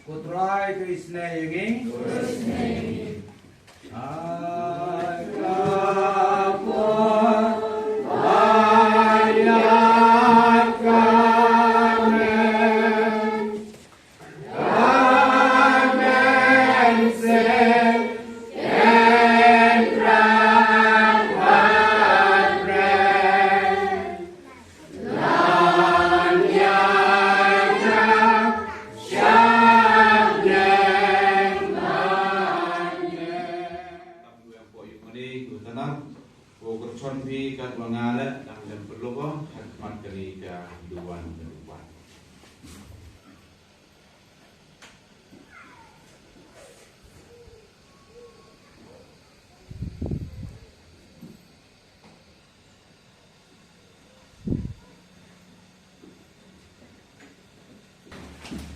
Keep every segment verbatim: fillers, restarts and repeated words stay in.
Ko Trai, to isynei ïa ngi. Ko kyrchan phi kat ma nga leh, dang lem pynlong ha khmat kane ka duwan ka duwan.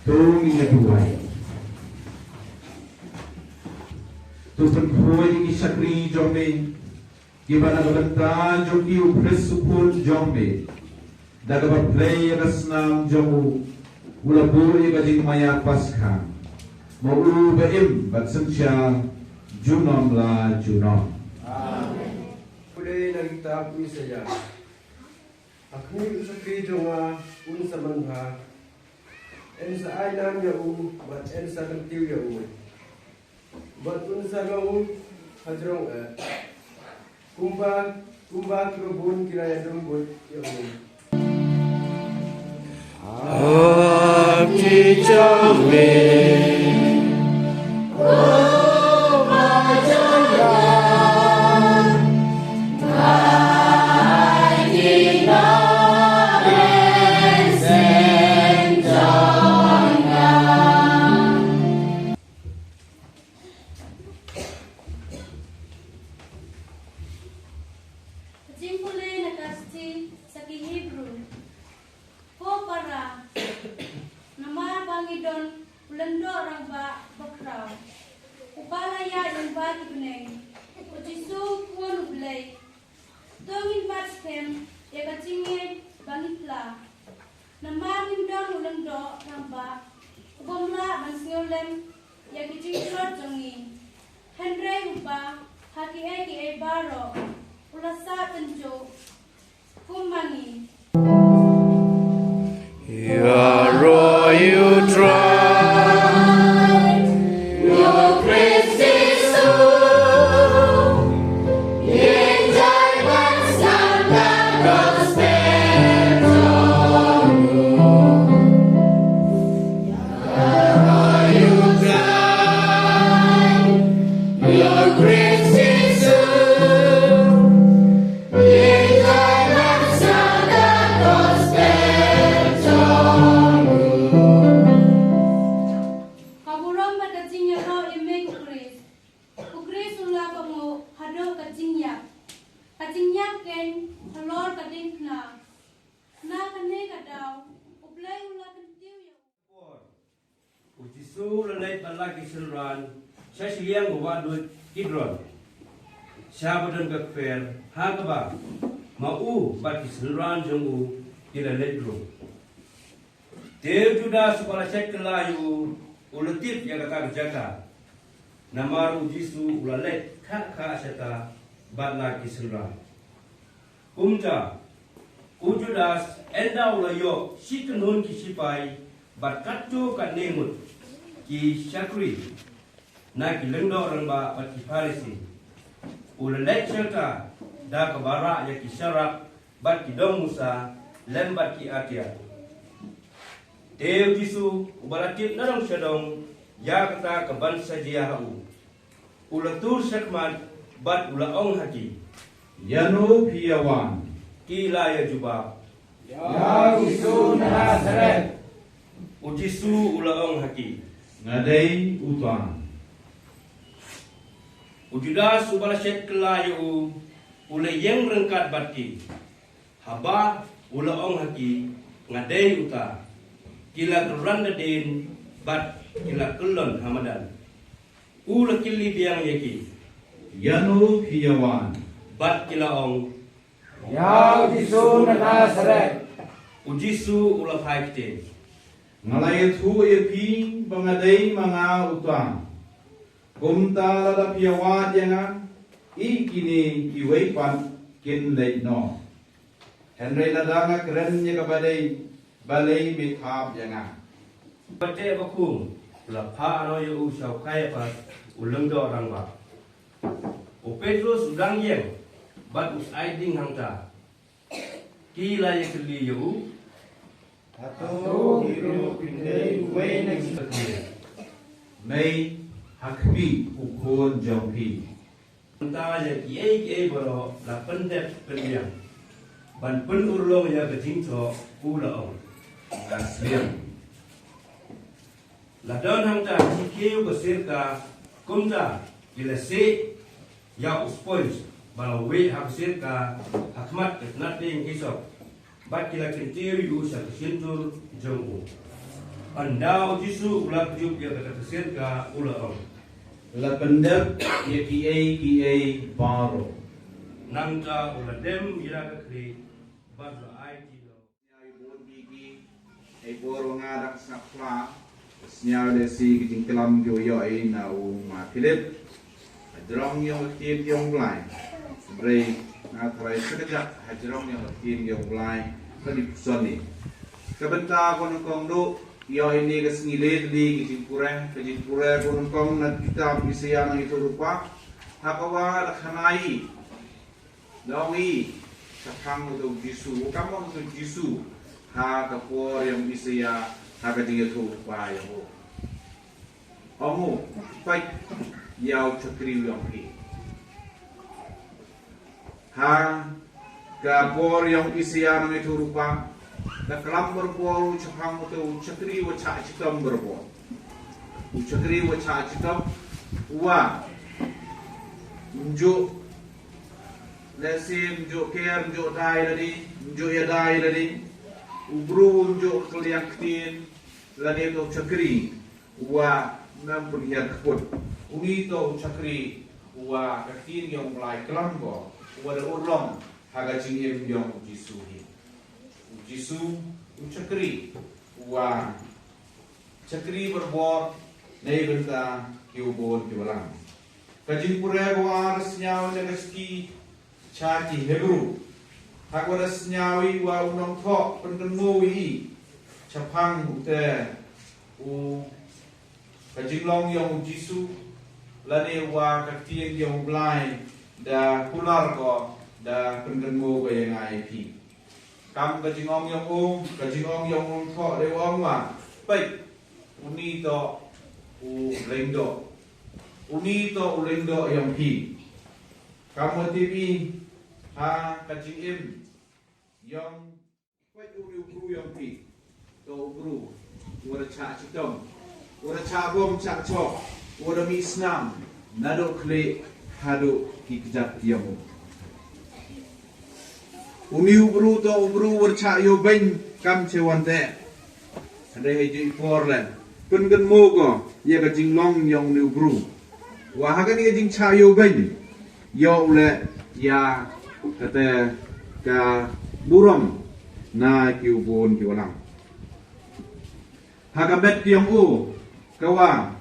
To ngin ïa duwai. To pynkhoi ïa ki shakri jong me, kiba na ka bynta jong ki u Khrist u khun jong me. Da kaba plie ïa ka snam jong u, u la buh ïa ka jingmaïa Paskha. Ma u ba im bad synshar junom la junom. Amen. Pule na kitab u Isaïah. Ha khmih u shakri jong nga un sa manbha. Yn sa ai nam ïa u, bad yn sa kyntiew ïa u. Bad un sa long hajrong eh. Kumba, kumba kiba bun ki la ïadonbud ïa u. Ka jingpule na ka shithi sha ki Hebru. Ko para, namar ba ngi don u lyngdoh rangbah bakhraw, uba la ïaid lyngba ki bneng, U Jisu u Khun u Blei. To ngin bat skhem ïa ka jingngeit ba ngi pla. Namar ngim don u lyngdoh rangbah u bym lah ban sngewlem ïa ki jingtlot jong ngi. Hynrei uba ha kiei kiei baroh u la sah tynjuh kum ma ngi. Ïaroh ïa U Trai, ïa U Khrist Jisu, ngin jai ban sngap ka gospel jong u. Ïaroh ïa U Trai, ïa U Khrist Jisu. Ka burom bad ka jingïaroh ïa me ko Khrist. U Khrist u la kohnguh haduh ka jingïap. Ka jingïap keiñ halor ka diengphna. Na kane ka daw, U Blei u la kyntiew ïa u. Por. U Jisu u la leit bad la ki synran sha shiliang ka wahduid Kidron, sha ba don ka kper, ha kaba ma u bad ki synran jong u ki la leit rung. Te u Judas uba la shet kylla ïa u, u la tip ïa kata ka jaka, namar u Jisu u la leit khah khah shata bad la ki synran. Kumta, u Judas, ynda u la ïoh shi kynhun ki shipai bad katto katne ngut ki shakri na ki lyngdoh rangbah bad ki Pharisi, u la leit sha ka da kaba rah ïa ki sharap bad ki dong Musa lem bad ki atiar. Te u Jisu uba la tip na dong sha dong ïa kata ka ban sa jia ha u, u la tur shakhmat bad u la ong ha ki, "Ïano phi ïa wan?" Ki la ïa jubab, "Ïa u Jisu na Nasaret." U Jisu u la ong ha ki, "Nga dei uta." U Judas uba la shet kylla ïa u, u la ïeng ryngkat bad ki. Haba u la ong ha ki, "Nga dei uta," ki la kyrran da dien bad ki la kyllon ha madan. U la kylli biang ïa ki, "Ïano phi ïa wan?" Bad ki la ong, Ïa u Jisu na Nasaret. U Jisu u la phai ktien. Nga la ïathuh ïa phi ba nga dei ma nga uta. Kumta lada phi ïawad ïa nga, i kine kiwei pat kin leit noh. Hynrei lada nga kren ïa kaba dei, balei me thap ïa nga? Bad te ba kum la phah noh ïa u sha u Kaiaphas u lyngdoh rangbah. U Petrus u dang ïeng bad u ai ding hangta. Ki la ïakylli ïa u. Hato hi ruh phin dei uwei na ki? Mei ha khmih u khun jong phi. Mynta ïa kiei kiei baroh la pyndep pynbiang ban pynurlong ïa ka jingthoh, u la ong, nga sliang. La don hangta ki kiew ka sirka, kumta ki la sieh ïa u sponge ba la wieh ha ka sirka ha khmat ka tnat dieng hisop, bad ki la kyntiew ïa u sha ka shyntur jong u. Ynda u Jisu u la kjut ïa kata ka sirka, u la ong, la pyndep ïa kiei kiei baroh. Nangta u la dem ïa ka khlieh bad la aiti noh. Sñiaw ïa bun biki, ei bor wa nga dang sngap kla, sñiaw lehse ki jingklam ki wa ïoh i na u ma Philip. Hajrong yong ka ktien yong Blai. Hynrei nga tharai sa ka jak hajrong yong ka ktien yong Blai. Ka dei puson ni. Ka bynta ko nyngkong duh, ïoh i ni ka sngi le tylli ki jingpule, ka jingpule ko nyngkong na kitab Isaïah nang itu rupa. Ha ka wa da khana i. Nong i, shaphang uto u Jisu, u kam ong uto u Jisu, ha ka por yong Isaïah, ha ka jingïathuhlypa yong u. Ong u, peit ïa u chakri yong i. Ha ka por yong Isaïah nang ïathuhlypa, da klam barabor u shaphang uto u chakri wa chah chitom barabor. U chakri wa chah chitom, wa, njuk Lehse ym ju ker, ym ju dai lade, ym ju ïadei lade. U bru ym ju kylliang ktien lade, to u chakri wa ym pynhiar kput. Uni to u chakri wa ka ktien yong u Blai klam ko, wa da urlong ha ka jingim yong u Jisu hi. U Jisu u chakri wa chakri barabor na i bynta ki u bun ki walang. Ka jingpule ko ar sñiaw na ka ski cha ki Hebru. Hak wa da sñiaw i wa u nongthoh pynkynmaw i shaphang u te u ka jinglong yong u Jisu lane wa ka ktien yong u Blai da kular ko da pynkynmaw ko ïa nga ïa phi. Kam ka jingong yong u, ka jingong yong u nongthoh dei u ong wa, peit, uni to u lyngdoh. Uni to u lyngdoh yong phi. Kam wa tip i ha ka jingim yong, peit uni u bru yong phi. To u bru wa da chah chitom, wa da chah bom chah chok, wa da mih snam naduh khlieh haduh ki kjat yong u. Uni u bru to u bru wa da chah ïoh beiñ kam che wan te. Hynrei ha i por le pynkynmaw ko ïa ka jinglong yong uni u bru. Wa ha kani ka jingchah ïoh beiñ ïoh u leh ïa kata ka burom na ki u bun ki walang. Ha ka met yong u ka wa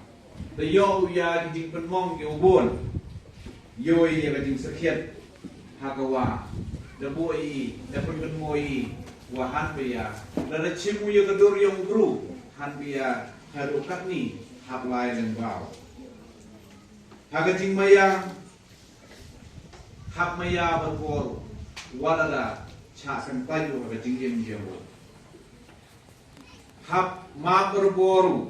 da ïoh u ïa ki jingpynmong ki u bun. Ïoh ïa ka jingsakhiat ha ka wa da buh i, da pynkynmaw i wa han ba ïa da da chim u ïa ka dur yong u bru, han ba ïa haduh katni hap lai lyngbaw. Ha ka jingmaïa hap maïa barabor wat la da chah sngewthuh ha ka jingim jong u. Hap map barabor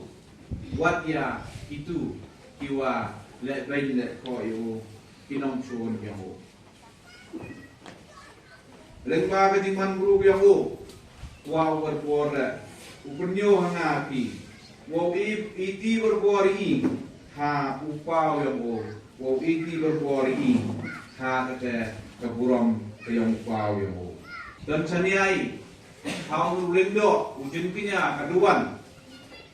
wat ïa kitu ki wa leh beiñ leh khoh ïa u, ki nongshun jong u. Lyngba ka jingman bru yong u, wa u barabor leh u pynïoh ha nga phi, wa u i, iti barabor i ha u paw yong u, wa u iti barabor i ha kata ka burom ka yong u paw yong u. Don chaniah i ha u lyngdoh u jingkñia ka duwan.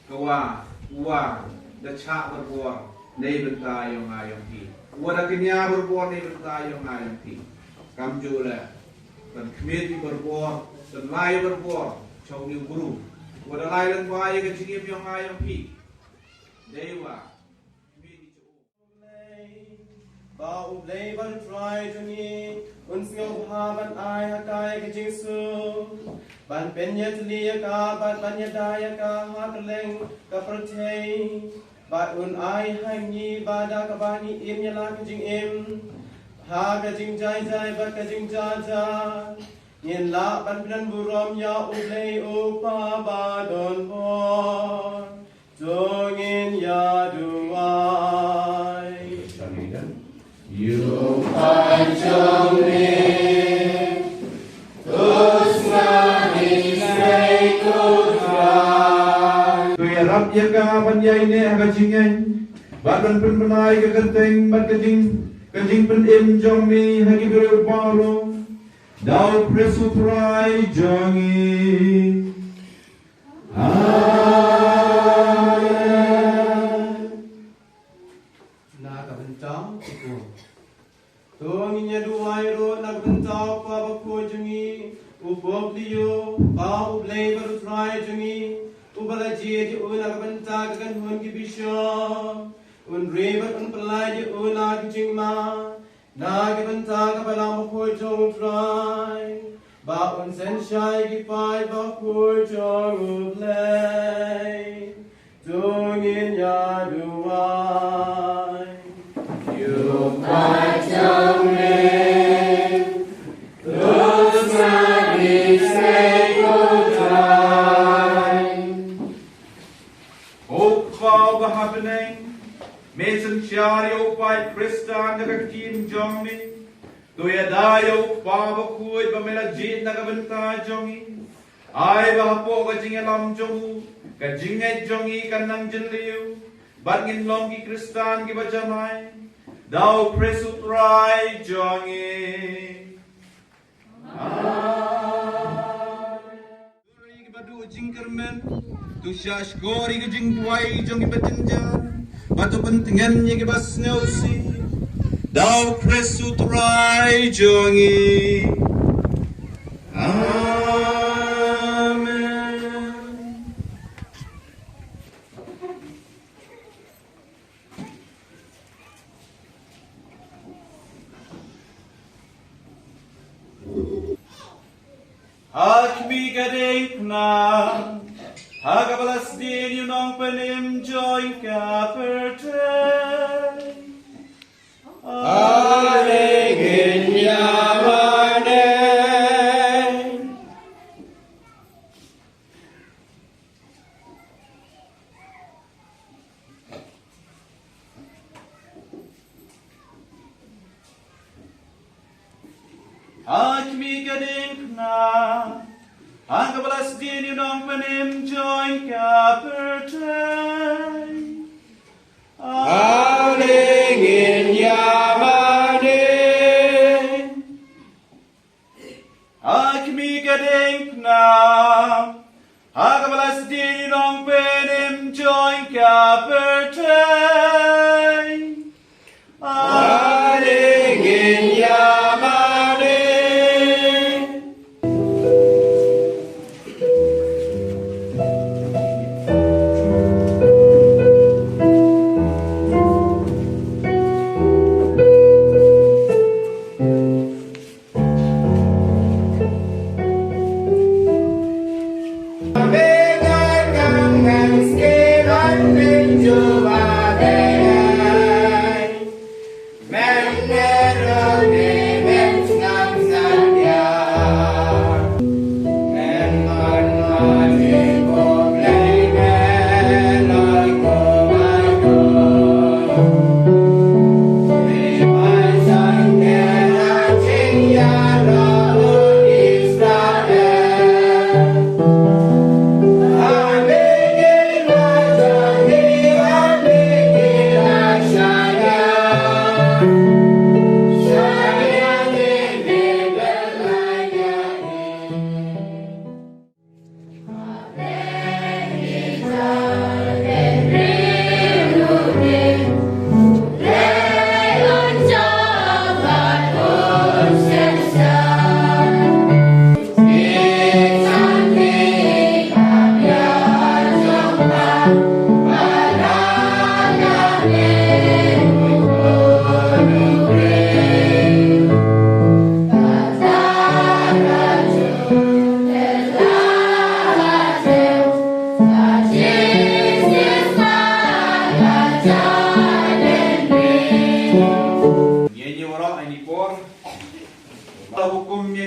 Ka wa, u wa da chah barabor na i bynta yong nga yong phi. U wa da kñia barabor na i bynta yong nga yong phi. Kamjooh leh Ban khmih ïa u barabor, ban lai ïa u barabor sha une u bru. Wat la ïa ka jingim jong nga jong phi. Dei wa khmih ïa u Blei. Ba u Blei ba u Trai jong ngi un sngewbha ban ai ha ka ïa ka jingsuk, ban pynïatylli ïa ka bad ban ïada ïa ka ha kylleng ka pyrthei. Bad un ai ha ngi ba da kaba ngi im ïa la ka jingim ha ka jingjai jai bad ka jingjah jah, ngin lah ban pynburom ïa u Blei u Kpa ba don bor. To ngin ïaduwai. Ïa u Kpa jong me, to sngap ïa u Trai, to Trai. To ïarap ïa ka ban ïaineh ha ka jingngeit bad ban pynbna ïa ka kyrteng bad ka jing, ka jingpynim jong me ha ki briew baroh. Da u Khrist u Trai jong ngi. Amen. Na ka bynta u Pope. To ngin ïaduwai ruh na ka bynta u Papa bakhuid jong ngi, u Pope Leo, ba u Blei bad u Trai jong ngi uba la jied ïa u na ka bynta ka kynhun ki bishop, un ri bad un pyllait ïa u na ka jingma, na ka bynta ka Balang Bakhuid jong u Trai, ba un synshar ïa ki paid bakhuid jong u Blei. To ngin ïaduwai. Ïa u Kpa jong me, to sngap ïa u Trai, to Trai. Ko Kpa uba ha bneng, me synshar ïa u paid Khristan da ka ktien jong me. To ïada ïa u Kpa bakhuid ba me la jied na ka bynta jong ngi. Ai ba hapoh ka jingïalam jong u, ka jingngeit jong ngi kan nang jylliew bad ngin long ki Khristan kiba janai. Da u Khrist u Trai jong ngi. Amen. Ïa kiba duh jingkyrmen, to shahshkor ïa ka jingduwai jong kiba jynjar, bad to pyntngen ïa kiba sngewsih. Da u Khrist u Trai jong ngi. Amen. Ha khmih ka diengphna, ha kaba la sdien ïa u Nongpynim jong ka pyrthei. Ha lehngin ïa mane. Ha khmih ka diengphna, ha kaba la sdien ïa u Nongpynim jong ka pyrthei. Ha lehngin ïa mane. Ha khmih ka diengphna, ha kaba la sdien ïa u Nongpynim jong ka pyrthei. Ha lehngin ïa mane.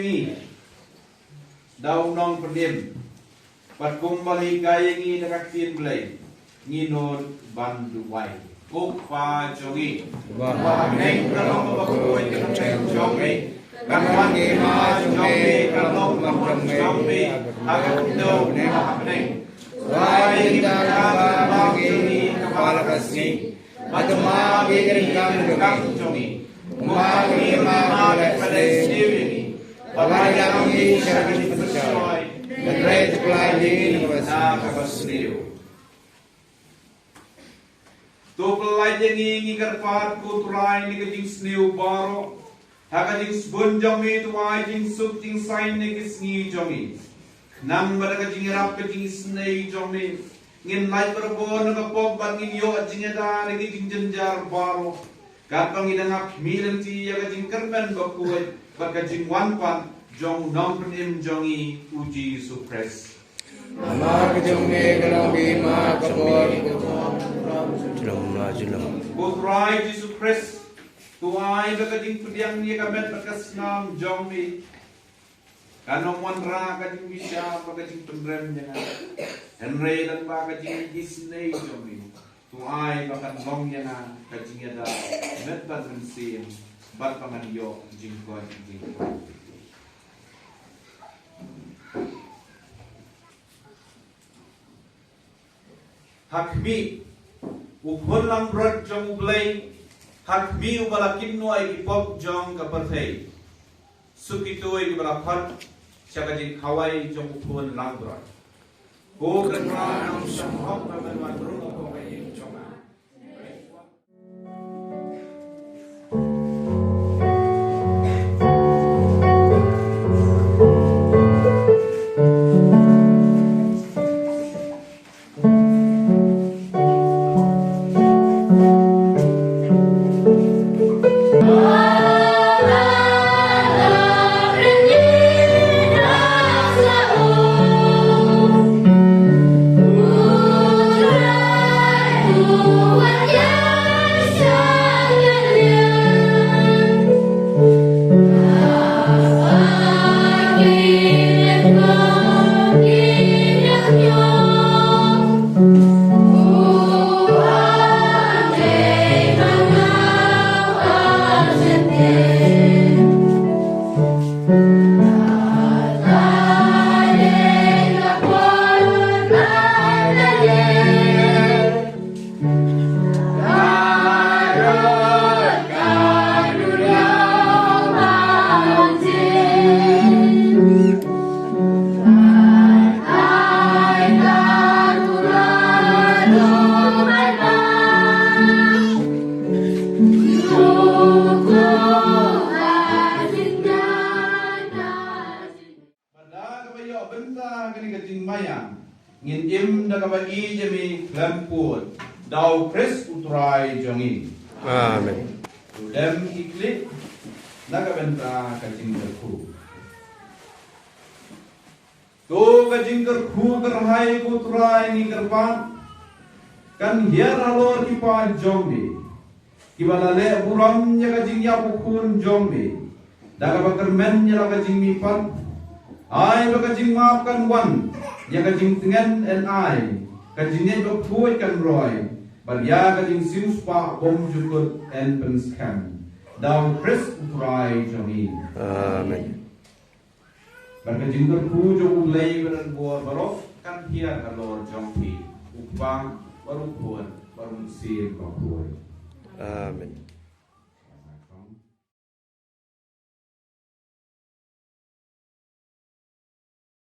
ngi da u nongpynim, bad kumba la hikai ïa ngi da ka ktien Blei, ngi nud ban duwai. Ko Kpa jong ngi, ba ha bneng, ka long ba bakhuid ka kyrteng jong me, kan wan ka hima jong me, kan long ka mon jong me ha ka khyndew ba ha bneng. Duwai ïa ngi mynta ka bynta jong ngi kaba la ka sngi, bad tang ma ngi ïa ka kam jong ngi, kumba ngi ïa ka ba la sniew ïa ngi, bad wat ïalam ngi sha ka jingpynshoi, hynrei to pyllait ïa ngi na kaba sniew. To pyllait ïa ngi, ngi kyrpad, ko Trai, na ka jingsniew baroh, ha ka jingsbun jong me to ai jingsuk jingsaiñ na ki sngi jong ngi, khnang ba da ka jingïarap ka jingisynei jong me, ngin lait barabor na ka pop bad ngin ïoh jingïada na ki jingjynjar baroh, katba ngi dang ap khmih lynti ïa ka jingkyrmen bakhuid bad ka jingwan pat jong u Nongpynim jong ngi, u Jisu Khrist. Namar ka jong me ka long ka hima, ka bor, ka bor. Junom, ah, junom. Ko Trai Jisu Khrist, to ai ba ka jingpdiang ïa ka met bad ka snam jong me kan ym wanrah ka jingbishar bad ka jingpynrem ïa nga, hynrei lyngba ka jingisynei jong me, to ai ba kan long ïa nga ka jingïada met bad mynsiem, bad ba ngan ïoh jingkoit jingkhuid. Ha khmih, u khun langbrot jong U Blei, ha khmih uba la kynnoh ïa ki pop jong ka pyrthei. Suk kito kiba la khot sha ka jingkhawai jong u khun langbrot. Ko Kynrad, nongshong hok, ba men wan rung ha ka ïing jong nga. Bad da kaba ïoh bynta kane ka jingmaïan, ngin im da kaba ïeit ïa me khlem pud, da U Khrist U Trai jong ngi. Amen. To dem ki khlieh na ka bynta ka jingkyrkhu. To ka jingkyrkhu kyrhai, ko Trai, ngi kyrpad, kan hiar halor ki paid jong me, kiba la leh burom ïa ka jingïap u Khun jong me, da kaba kyrmen ïa la ka jingmihpat. Ai ba ka jingmap kan wan ïa ka jingtngen, yn ai ka jingngeit bakhuid kan roi, bad ïa ka jingsiewspah bymjukut yn pynskhem, da U Khrist U Trai jong ngi. Amen. Bad ka jingkyrkhu jong U Blei badonbor baroh kan hiar halor jong phi, U Kpa, bad U Khun, bad U Mynsiem Bakhuid. Amen.